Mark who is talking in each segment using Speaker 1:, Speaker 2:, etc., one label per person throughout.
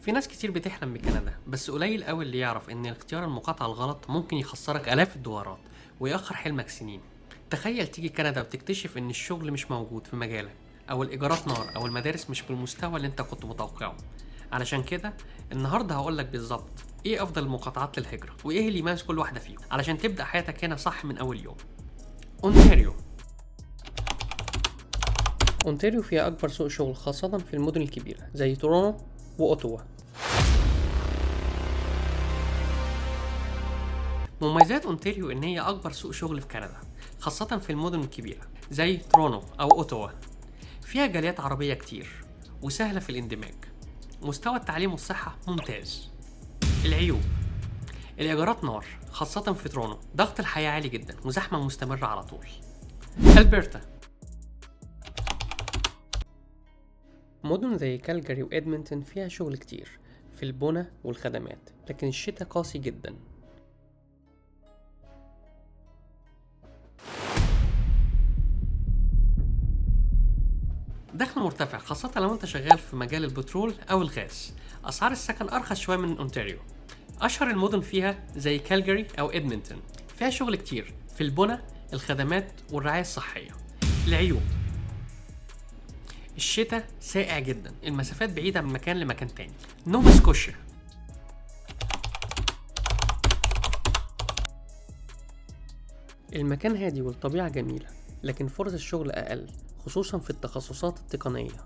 Speaker 1: في ناس كتير بتحلم بكندا، بس قليل قوي اللي يعرف ان اختيار المقاطعة الغلط ممكن يخسرك آلاف الدولارات ويأخر حلمك سنين. تخيل تيجي كندا وتكتشف ان الشغل مش موجود في مجالك، او الايجارات نار، او المدارس مش بالمستوى اللي انت كنت متوقعه. علشان كده النهارده هقولك بالظبط ايه افضل المقاطعات للهجرة وايه اللي يميز كل واحدة فيهم علشان تبدأ حياتك هنا صح من اول يوم. اونتاريو. اونتاريو فيها اكبر سوق شغل، خاصة في المدن الكبيرة زي تورونتو واوتوا. مميزات اونتاريو ان هي اكبر سوق شغل في كندا، خاصة في المدن الكبيرة زي تورونتو او اوتوا. فيها جاليات عربية كتير وسهلة في الاندماج. مستوى التعليم والصحة ممتاز. العيوب: الإيجارات نار خاصة في تورونتو، ضغط الحياة عالي جدا وزحمة مستمرة على طول. ألبرتا. مدن زي كالجاري وإدمنتون فيها شغل كتير في البنى والخدمات، لكن الشتاء قاسي جدا. دخل مرتفع خاصة لو انت شغال في مجال البترول او الغاز. اسعار السكن ارخص شوية من اونتاريو. اشهر المدن فيها زي كالجاري او ادمنتون. فيها شغل كتير في البنى، الخدمات والرعاية الصحية. العيوب: الشتاء ساقع جدا، المسافات بعيدة من مكان لمكان تاني. نوفا سكوشيا. المكان هادي والطبيعة جميلة، لكن فرص الشغل أقل خصوصا في التخصصات التقنية.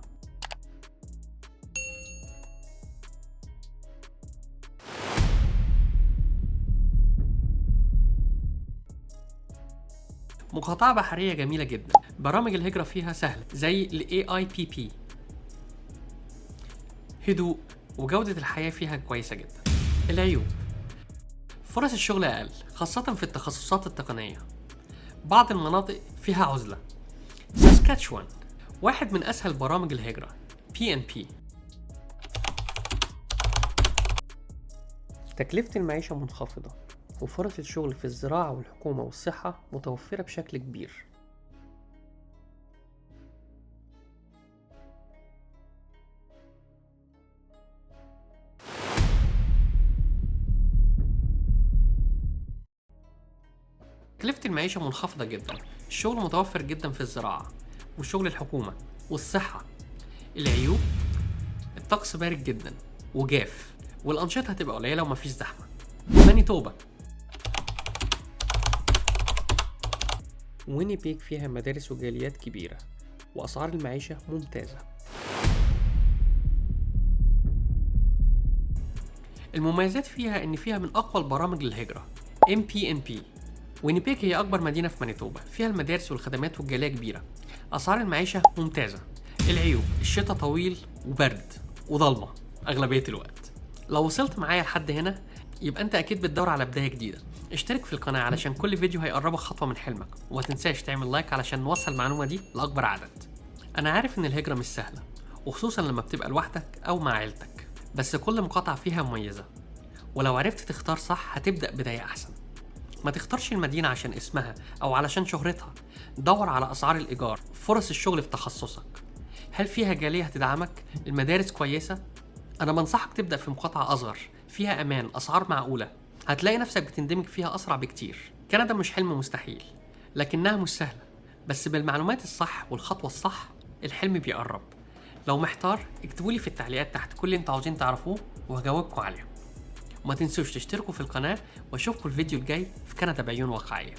Speaker 1: مقاطعة بحرية جميلة جدا، برامج الهجرة فيها سهلة زي ال AIPP. هدوء وجودة الحياة فيها كويسة جدا. العيوب: فرص الشغل أقل خاصة في التخصصات التقنية. بعض المناطق فيها عزلة. ساسكاتشوان واحد من أسهل برامج الهجرة PNP. تكلفة المعيشة منخفضة، وفرص الشغل في الزراعة والحكومة والصحة متوفرة بشكل كبير. تكلفة المعيشة منخفضة جدا، الشغل متوفر جدا في الزراعة وشغل الحكومة والصحة. العيوب: الطقس بارد جدا وجاف، والأنشطة هتبقى قليلة ومفيش زحمة. مانيتوبا. وينيبيج فيها مدارس وجاليات كبيرة وأسعار المعيشة ممتازة. المميزات فيها إن فيها من أقوى البرامج للهجرة MPNP. وينيبيج هي أكبر مدينة في مانيتوبا، فيها المدارس والخدمات والجالية كبيرة. أسعار المعيشة ممتازة. العيوب: الشتاء طويل وبرد وضلمة أغلبية الوقت. لو وصلت معايا لحد هنا يبقى أنت أكيد بتدور على بداية جديدة. اشترك في القناة علشان كل فيديو هيقربك خطوة من حلمك، وما تنساش تعمل like علشان نوصل المعلومة دي لأكبر عدد. أنا عارف إن الهجرة مش سهلة، وخصوصا لما بتبقى لوحدك أو مع عيلتك، بس كل مقاطعة فيها مميزة، ولو عرفت تختار صح هتبدأ بداية أحسن. ما تختارش المدينة عشان اسمها أو علشان شهرتها، دور على أسعار الإيجار، فرص الشغل في تخصصك، هل فيها جالية هتدعمك، المدارس كويسة. أنا بنصحك تبدأ في مقاطعة أصغر فيها أمان، أسعار معقولة، هتلاقي نفسك بتندمج فيها أسرع بكتير. كندا مش حلم مستحيل، لكنها مش سهلة، بس بالمعلومات الصح والخطوة الصح الحلم بيقرب. لو محتار اكتبولي في التعليقات تحت كل اللي انتوا عاوزين تعرفوه وهجاوبكم عليه. وما تنسوش تشتركوا في القناة، واشوفكم الفيديو الجاي في كندا بعيون واقعية.